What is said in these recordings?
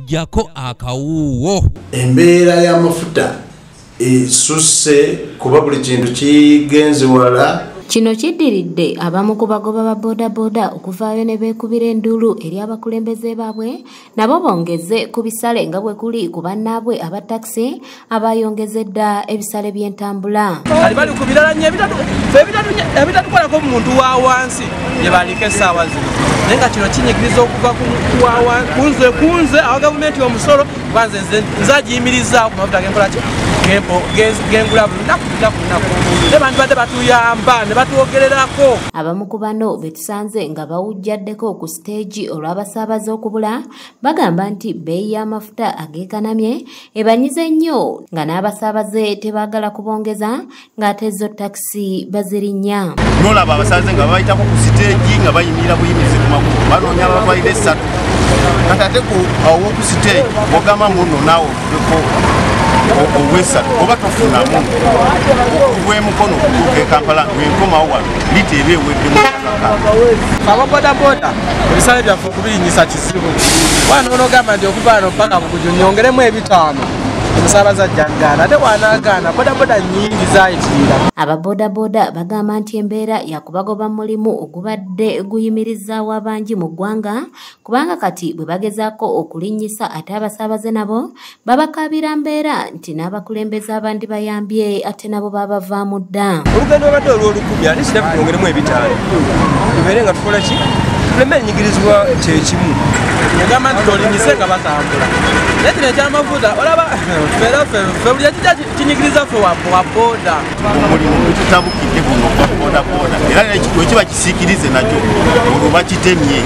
Jako akawuwo. Embeera y'amafuta esusse kuba buli kintu kigenze wala. Kino kiddiridde abamu ku bagoba ba boodabooda okuvaayo ne beekubira enduulu eri abakulembeze baabwe nabo bongeze ku bisale nga bwe kuli ku bannaabwe aba takisi abayongeza edda ebisale by'entambula. Kali bali ku birala nnyo ebitatukolako omuntu wa wansi bye baliko essaawa zino, naye nga kino kinyigiriza okuva kunze awa gavumenti omusolo kuba nze agiyimirizaawo ku mafuta genkola ki gengula buli lunaku lunaku ne bantu badde batuyamba ne batwogererako. Abamu ku bano be tusanze nga bawujjaddeko ku siteegi olw'abasaabaze okubula bagamba nti bbeeyi y'amafuta ageekanamye ebanyize nnyo nga n'abasaabaze tebaagala kubongeza ng'ate zo takisi bazirinnya. Nolaba abasaabaze nga babayitako ku siteegi nga bayimirira buyimirizi ku makubo banoonya abatwalira essatu, kati ate awo ku siteegi bw'ogamba muno naawe oveko obwesatu oba tofunamu obw'emukono okutuuka e Kampala lwenkomawo wano lita eba eweddemu akaka. Ababodaboda ebisale byaffe okubirinyisa kizibu, wano onoogamba nti okuva wano paka Buguju nyongeremu 5 omusaabaze ajja kugaana, ate bw'anaagaana bodaboda nnyingi zaayitirira. Ababodaboda bagamba nti embeera yakubagoba mulimu ogubadde guyimirizaawo abangi mu ggwanga kubanga kati bwe bagezaako okulinnyisa ate abasaabaze nabo babakaabira mbeera nti n'abakulembeze abandi bayambye ate nabo babavaamu dda. Olugendo lwabadde olw'olukumi ate kirabe twongeremu 5 tubeere nga tukola ki tuleme ennyigirizibwa kyekimu. Ogamba nti tolinyise nga batambula, naye kino ekyamafuta olaba ffe buli ekijja kinyigiriza ffe wa booda. Omulimu gututabukidde guno ogwa boodabooda era wekiba kisiikirize nakyo olwo bakitemye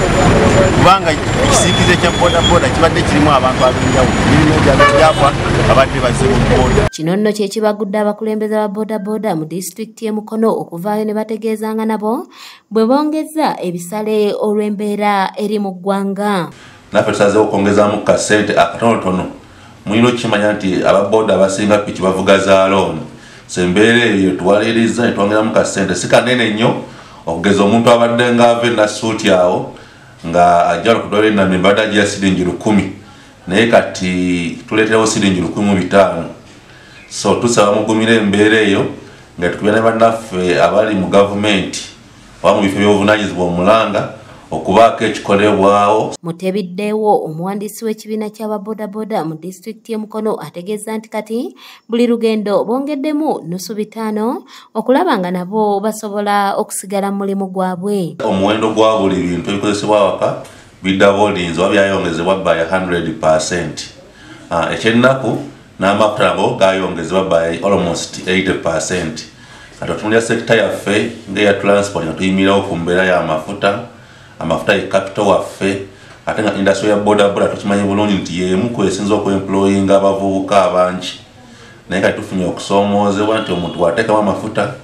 kubanga ekisiikirize kya boodabooda kibadde kirimu abantu ab'enjawulo, emirimu egyabwe gyafa abadde bazze mu booda. Kino nno kye kibagudde abakulembeze ba boodabooda mu disitulikiti y'e Mukono okuvaayo ne bategeezanga nabo bwe bongeza ebisale olw'embeera eri mu ggwanga. Naffe tusazeewo okwongezaamu kasente akatonotono. Mulina okukimanya nti ababooda abasinga piki bavuga za looni, so embeera eyo tuwaliriza ne twongeramu kasente si kanene nnyo okugeza omuntu abadde ng'ava e Nassuuti awo nga ajja okudwala enambe mbadde agira siringi 1000 naye kati tuleeterawo siringi 1500. So tusaba mugumire embeera eyo nga tukubira ne bannaffe abali mu gavumenti oba mu bifo by'obuvunaanyizibwa omulanga okubaako ekikolebwawo. Mutebiddewo omuwandiisi w'ekibiina ky'ababodaboda mu disitulikiti y'e Mukono ategeeza nti kati buli lugendo bongeddemu 5.5 okulaba nga nabo basobola okusigala mu mulimu gwabwe. Omuwendo gwa buli bintu ebikozesebwa awaka bidabolinze oba byayongezebwa by 100%. Ekyennaku n'amafuta nago gayongezebwa by almost 80%. Kati otunuulira sekita yaffe ng'eya transport nga tuyimirirawo ku mbeera y'amafuta, amafuta ye capital waffe, ate nga industry ya bodaboda tukimanyi bulungi nti y'emu ku esinza okwemployinga abavubuka abangi, naye kati tufunye okusoomoozebwa nti omuntu bw'ateekamu amafuta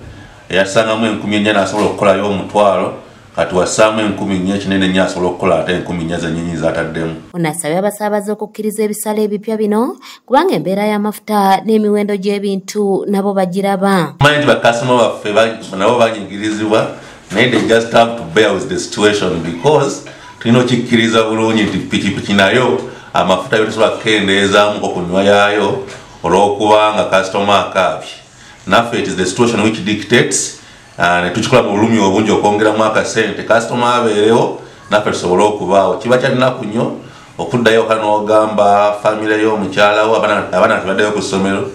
eyasangamu 4,000 n'asobola okukolayo 10,000, kati wassaamu 4,000 ekinene nnyo asobola okukola ate 4,000 zennyini z'ataddemu. Ono asabye abasaabaze okukkiriza ebisale ebipya bino kubanga embeera y'amafuta n'emiwendo gy'ebintu nabo bagiraba. Manyi nti bakasitoma baffe nabo banyigirizibwa, naye they just have to bear with the situation because tulina okikkiriza bulungi nti pikipiki nayo amafuta yo tosobola kukendeezaamuko ku nywa yaayo olw'okubanga kasitoma akaabye. Naffe it is the situation which dictates ne tukikola mu bulumi obungi okwongeramu akasente kasitoma abeerewo naffe tusobole okubaawo. Kiba kya nnaku nnyo okuddayo waka n'ogamba famire y'omukyala wo abaana tebaddeyo ku ssomero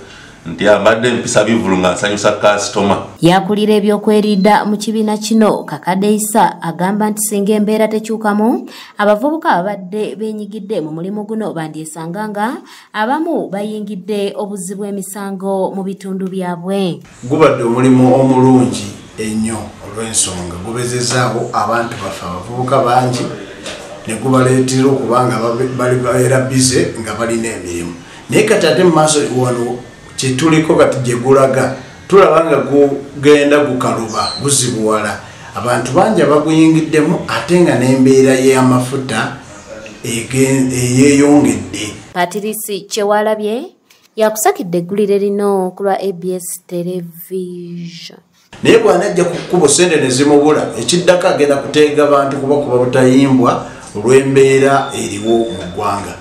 nti ambadde mpisa bivulu nga nsanyusa kasitoma. Yakulira ebyokwerinda mu kibiina kino Kakadde Isa agamba nti singa embeera tekyukamu abavubuka ababadde beenyigidde mu mulimu guno bandyesanga nga abamu bayingidde obuzibu emisango mu bitundu byabwe. Gubadde omulimu omulungi ennyo olw'ensonga gubezezaawo abantu baffe abavubuka bangi ne gubaleetera okubanga babeera bize nga balina emirimu, naye kati ate mu maaso wano kyetuliko kati gye gulaga tulaba nga gugenda gukaluba guzibuwala, abantu bangi abaguyingiddemu ate nga n'embeera y'amafuta eyeeyongedde. Patirisi Kyewalabye yakusakidde eggulire lino ku lwa ABS Television. Naye bw'anajja ku kkubo ssente ne zimubula ekiddako agenda kuteega bantu kubakuba butayimbwa olw'embeera eriwo mu ggwanga.